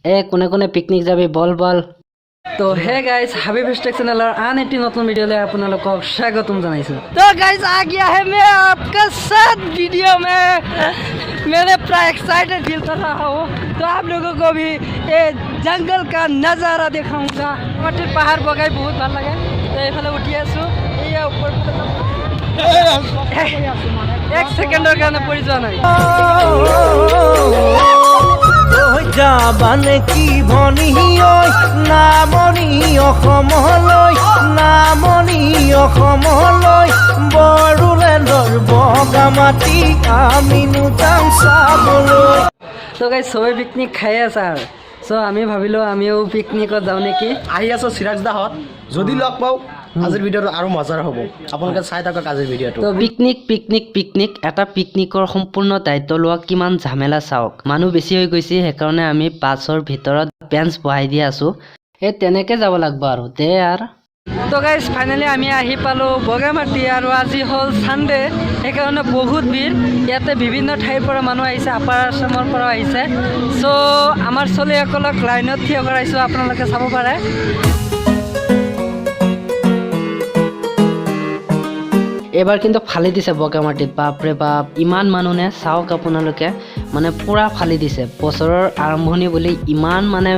এ কোনে কোনে পিকনিক যাবি, বল বল। তো হে গাইজ, হাবি ফেষ্টেক চেনেলৰ আন এটি নতুন ভিডিঅ'লৈ আপোনালোকক স্বাগতম জনাইছোঁ। तो गाइस, आ गया है मैं आपका साथ वीडियो में। मैंने पूरा एक्साइटेड फील कर रहा हूँ। तो आप लोगों को भी ये जंगल का नज़ारा दिखाऊंगा। মাটিৰ পাহাৰ বগাই বহুত ভাল লাগে। তো এইফালে উঠি আছোঁ। এইয়া ওপৰ ফালে, এক ছেকেণ্ডৰ কাৰণে পৰি যোৱা নাই। যাবানে কি ভনী ঐ নামনি অসমলৈ, নামনি অসমলৈ? বড়োলেণ্ডৰ বগা মাটি আমিনো যাম চাবলৈ। তো গাইজ, চবেই পিকনিক খাই আছে আৰু চ' আমি ভাবিলোঁ আমিও পিকনিকত যাওঁ নেকি। আহি আছো চিৰাজ দাহঁত, যদি লগ পাওঁ আজিৰ ভিডিঅ'টো আৰু মজাৰ হ'ব। আপোনালোকে চাই থাকক আজিৰ ভিডিঅ'টো। তো পিকনিক পিকনিক পিকনিক, এটা পিকনিকৰ সম্পূৰ্ণ দায়িত্ব লোৱা কিমান ঝামেলা চাওক। মানুহ বেছি হৈ গৈছে, সেইকাৰণে আমি বাছৰ ভিতৰত বেঞ্চ বহাই দি আছো। এই তেনেকে যাব লাগিব আৰু দে আৰু। তো গাইজ, ফাইনেলি আমি আহি পালোঁ বগামাটি আৰু আজি হ'ল ছানডে, সেইকাৰণে বহুত ভিৰ ইয়াতে। বিভিন্ন ঠাইৰ পৰা মানুহ আহিছে, আপাৰ আছামৰ পৰাও আহিছে। চ' আমাৰ চলিসকলক লাইনত থিয় কৰাইছোঁ, আপোনালোকে চাব পাৰে। এইবাৰ কিন্তু ফালি দিছে বগামাটিত, বাপৰে বাপ, ইমান মানুহ নে! চাওক আপোনালোকে, মানে পূৰা ফালি দিছে। বছৰৰ আৰম্ভণি বুলি ইমান মানে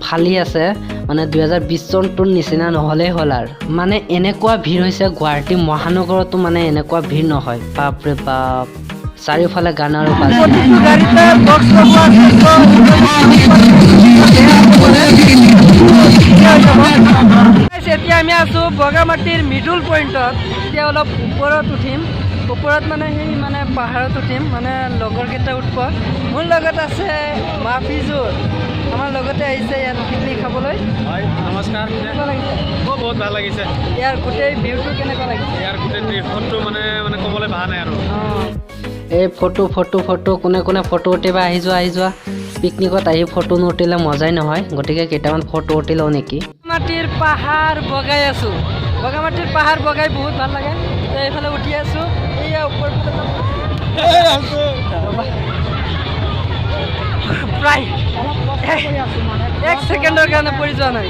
ফালি আছে, মানে 2020 চনটোৰ নিচিনা নহ'লেই হ'ল আৰু। মানে এনেকুৱা ভিৰ হৈছে, গুৱাহাটী মহানগৰতো মানে এনেকুৱা ভিৰ নহয়। বাপৰে বাপ, চাৰিওফালে গান আৰু বাজনা। প্ৰতিটো গাড়ীতে বক্স লগোৱা আছে। এতিয়া আমি আছোঁ বগামাটিৰ মিডল পইণ্টত। এতিয়া অলপ ওপৰত উঠিম। ওপৰত মানে সেই মানে পাহাৰত উঠিম, মানে লগৰকেইটা উঠিব। মোৰ লগত আছে মাফিজুৰ, আমাৰ লগতে আহিছে ইয়াত পিকনিক খাবলৈ। হয়, নমস্কাৰ। কেনেকুৱা লাগিছে? অ, বহুত ভাল লাগিছে। ইয়াৰ গোটেই ভিউটো কেনেকুৱা লাগিছে? ইয়াৰ গোটেই দৃশ্যটো মানে ক'বলৈ ভাল নাই আৰু। এই ফটো ফটো ফটো, কোনে কোনে ফটো উঠিবা, আহি যোৱা, আহি যোৱা। পিকনিকত আহি ফটো নুঠিলে মজাই নহয়, গতিকে কেইটামান ফটো উঠি লওঁ নেকি। মাটিৰ পাহাৰ বগাই আছোঁ। বগামাটিৰ পাহাৰ বগাই বহুত ভাল লাগে। তো এইফালে উঠি আছোঁ। এইয়া ওপৰ ফালে প্ৰায় এক ছেকেণ্ডৰ কাৰণে পৰি যোৱা নাই।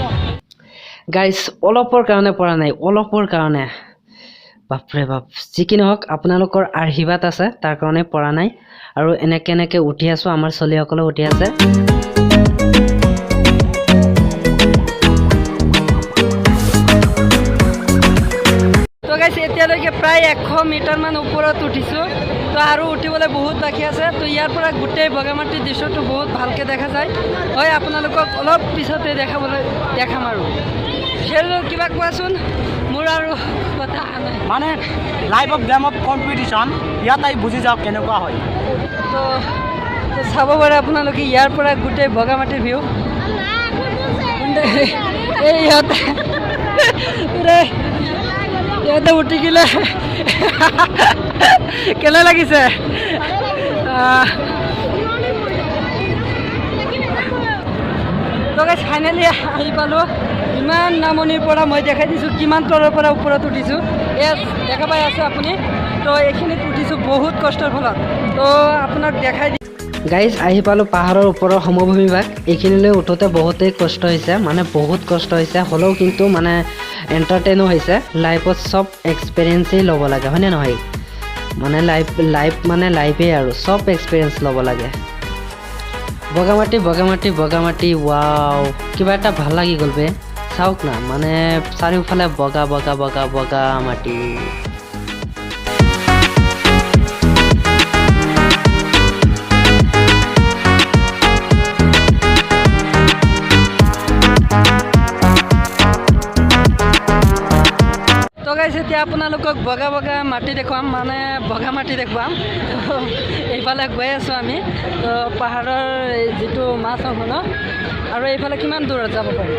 গাইজ, অলপৰ কাৰণে পৰা নাই, অলপৰ কাৰণে, বাপৰে বাপ। যি কি নহওক, আপোনালোকৰ আশীৰ্বাদ আছে, তাৰ কাৰণে পৰা নাই। আৰু এনেকৈ এনেকৈ উঠি আছোঁ, আমাৰ চলিসকলেও উঠি আছে। তো গাইছ, এতিয়ালৈকে প্ৰায় 100 মিটাৰমান ওপৰত উঠিছোঁ। তো আৰু উঠিবলৈ বহুত বাকী আছে। তো ইয়াৰ পৰা গোটেই বগামাটিৰ দৃশ্যটো বহুত ভালকৈ দেখা যায়। হয়, আপোনালোকক অলপ পিছতে দেখাম। আৰু শ্বেৰজুল, কিবা কোৱাচোন, মোৰ আৰু কথা অহা নাই। মানে life of game of competition, ইয়াত আহি বুজি যাওক কেনেকুৱা হয়। তো চাব পাৰে আপোনালোকে ইয়াৰ পৰা গোটেই বগামাটিৰ ভিউ। এই ইহঁতে ইহঁতে উঠি গিলে। কেনে লাগিছে? তো গাইছ, ফাইনেলি আহি পালোঁ ইমান নামনিৰ পৰা। মই দেখাই দিছোঁ কিমান তলৰ পৰা ওপৰত উঠিছোঁ। এয়া দেখা পাই আছে আপুনি। তো এইখিনিত উঠিছোঁ বহুত কষ্টৰ ফলত। তো আপোনাক দেখাই দি গাইজ, আহি পালোঁ পাহাৰৰ ওপৰৰ সমভূমিভাগ। এইখিনিলৈ উঠোঁতে বহুতেই কষ্ট হৈছে, মানে বহুত কষ্ট হৈছে, হ'লেও কিন্তু মানে এণ্টাৰটেইনো হৈছে। লাইফত চব এক্সপেৰিয়েঞ্চেই ল'ব লাগে, হয়নে নহয়? মানে লাইফ লাইফ মানে লাইফেই আৰু চব এক্সপেৰিয়েঞ্চ ল'ব লাগে। বগামাটি, বগামাটি, বগামাটি, ৱাও, কিবা এটা ভাল লাগি গ'ল বে। চাওক না, মানে চাৰিওফালে বগা বগা বগা বগা মাটি। তো গাইছ, এতিয়া আপোনালোকক বগা বগা মাটি দেখুৱাম, মানে বগা মাটি দেখুৱাম। তো এইফালে গৈ আছোঁ আমি। তো পাহাৰৰ এই যিটো মাছ অংশ ন, আৰু এইফালে কিমান দূৰত যাব পাৰি?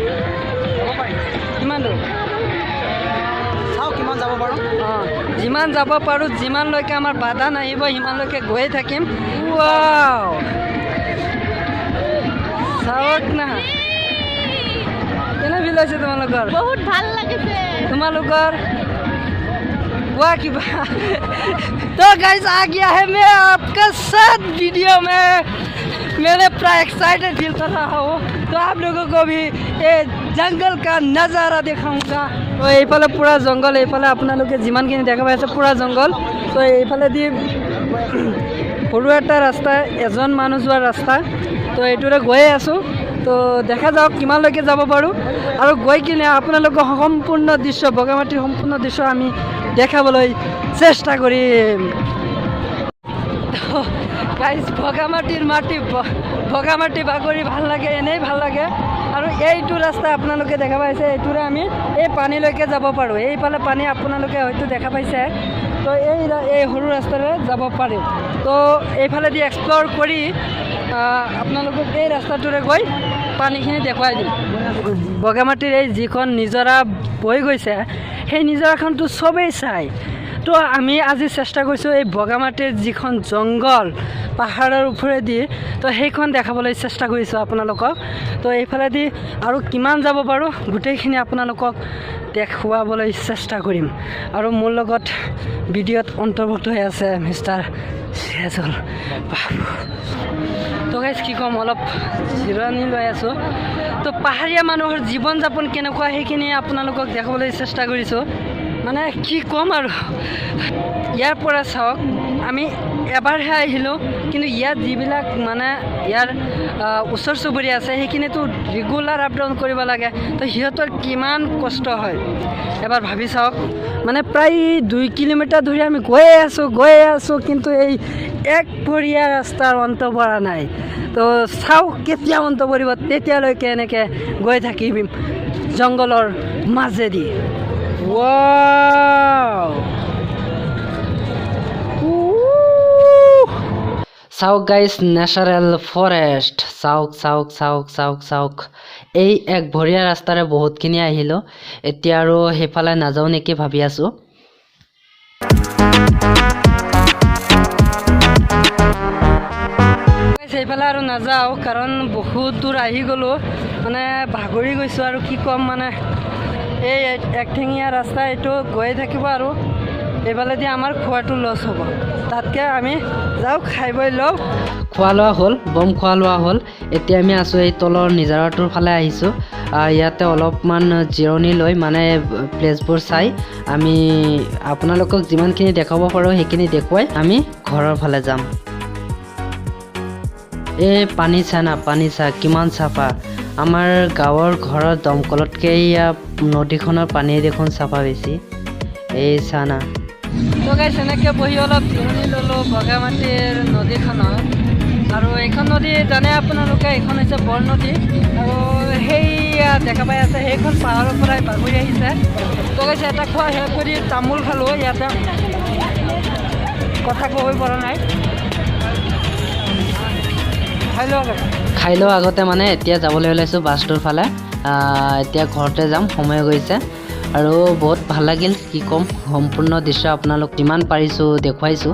যাব পাৰিম। কিমান দূৰ? চাওঁ কিমান যাব পাৰোঁ। অঁ, যিমান যাব পাৰোঁ, যিমানলৈকে আমাৰ বাধা নাহিব সিমানলৈকে গৈয়ে থাকিম। ৱাও, চাওক না, কেনে ফিল হৈছে তোমালোকৰ? বহুত ভাল লাগিছে। তোমালোকৰ কোৱা কিবা। तो गाइस, आ गया है मैं आपका साथ वीडियो में। मैंने पूरा एक्साइटेड फील कर रहा हूँ। तो आप लोगों को भी ये जंगल का नज़ारा दिखाऊंगा। তো এইফালে পূৰা জংঘল। এইফালে আপোনালোকে যিমানখিনি দেখা পাইছে, পূৰা জংঘল। তো এইফালেদি সৰু এটা ৰাস্তা, এজন মানুহ যোৱাৰ ৰাস্তা। তো এইটোৰে গৈয়ে আছোঁ। তো দেখা যাওক কিমানলৈকে যাব পাৰোঁ আৰু গৈ কিনে আপোনালোকৰ সম্পূৰ্ণ দৃশ্য, বগামাটিৰ সম্পূৰ্ণ দৃশ্য আমি দেখাবলৈ চেষ্টা কৰিম। গাইজ, বগামাটিৰ মাটি, বগামাটি বাগৰি ভাল লাগে, এনেই ভাল লাগে। আৰু এইটো ৰাস্তা আপোনালোকে দেখা পাইছে, এইটোৰে আমি এই পানীলৈকে যাব পাৰোঁ। এইফালে পানী আপোনালোকে হয়তো দেখা পাইছে। তো এই সৰু ৰাস্তাৰে যাব পাৰিম। তো এইফালেদি এক্সপ্ল'ৰ কৰি আপোনালোকক এই ৰাস্তাটোৰে গৈ পানীখিনি দেখুৱাই দিম। বগামাটিৰ এই যিখন নিজৰা বৈ গৈছে, সেই নিজৰাখনটো চবেই চায়। তো আমি আজি চেষ্টা কৰিছোঁ এই বগামাটিৰ যিখন জংঘল পাহাৰৰ ওপৰেদি, তো সেইখন দেখাবলৈ চেষ্টা কৰিছোঁ আপোনালোকক। তো এইফালেদি আৰু কিমান যাব পাৰোঁ, গোটেইখিনি আপোনালোকক দেখুৱাবলৈ চেষ্টা কৰিম। আৰু মোৰ লগত ভিডিঅ'ত অন্তৰ্ভুক্ত হৈ আছে মিষ্টাৰ চিৰাজুল বাবু। তো গাইজ, কি ক'ম, অলপ জিৰণি লৈ আছোঁ। তো পাহাৰীয়া মানুহৰ জীৱন যাপন কেনেকুৱা, সেইখিনি আপোনালোকক দেখাবলৈ চেষ্টা কৰিছোঁ। মানে কি ক'ম আৰু, ইয়াৰ পৰা চাওক, আমি এবাৰহে আহিলোঁ, কিন্তু ইয়াত যিবিলাক মানে ইয়াৰ ওচৰ চুবুৰীয়া আছে, সেইখিনিতো ৰেগুলাৰ আপ ডাউন কৰিব লাগে। তো সিহঁতৰ কিমান কষ্ট হয়, এবাৰ ভাবি চাওক। মানে প্ৰায় 2 কিলোমিটাৰ ধৰি আমি গৈয়ে আছোঁ, গৈয়ে আছোঁ, কিন্তু এই একভৰীয়া ৰাস্তাৰ অন্ত পৰা নাই। তো চাওক কেতিয়া অন্ত পৰিব, তেতিয়ালৈকে এনেকৈ গৈ থাকিম জংঘলৰ মাজেদি। ৱাও! উহ! চাওক গাইজ, নেচাৰেল ফৰেষ্ট। চাওক, চাওক, চাওক, চাওক, চাওক। এই একভৰীয়া ৰাস্তাৰে বহুতখিনি আহিলোঁ। এতিয়া আৰু সেইফালে নাযাওঁ নেকি ভাবি আছোঁ। সেইফালে আৰু নাযাওঁ, কাৰণ বহুত দূৰ আহি গ'লোঁ, মানে ভাগৰি গৈছোঁ। আৰু কি ক'ম, মানে এই একঠেঙীয়া ৰাস্তা, এইটো গৈয়ে থাকিব আৰু এইফালেদি আমাৰ খোৱাটো লছ হ'ব। তাতকৈ আমি যাওঁ, খাই বৈ লওঁ। খোৱা লোৱা হ'ল, বম খোৱা লোৱা হ'ল। এতিয়া আমি আছোঁ এই তলৰ নিজৰাটোৰ ফালে আহিছোঁ। ইয়াতে অলপমান জিৰণি লৈ, মানে প্লেচবোৰ চাই, আমি আপোনালোকক যিমানখিনি দেখুৱাব পাৰোঁ সেইখিনি দেখুৱাই আমি ঘৰৰ ফালে যাম। এই পানী চা না, পানী চা, কিমান চাফা। আমাৰ গাঁৱৰ ঘৰৰ দমকলতকৈ এয়া নদীখনৰ পানী দেখোন চাফা বেছি। এই চা না। তো গাইছ, এনেকৈ বহি অলপ জিৰণি ল'লোঁ বগামাটিৰ নদীখনত। আৰু এইখন নদী জানে আপোনালোকে, এইখন হৈছে বৰ নদী। আৰু সেইয়া দেখা পাই আছে, সেইখন পাহাৰৰ পৰাই বাগৰি আহিছে। তো গাইছ, এটা খোৱা শেষ কৰি তামোল খালোঁ। ইয়াতে কথা ক'বই পৰা নাই। খাই লওক। খাই লওঁ আগতে। মানে এতিয়া যাবলৈ ওলাইছোঁ বাছটোৰ ফালে। এতিয়া ঘৰতে যাম, সময় গৈছে। আৰু বহুত ভাল লাগিল, কি ক'ম, সম্পূৰ্ণ দৃশ্য আপোনালোক যিমান পাৰিছোঁ দেখুৱাইছোঁ।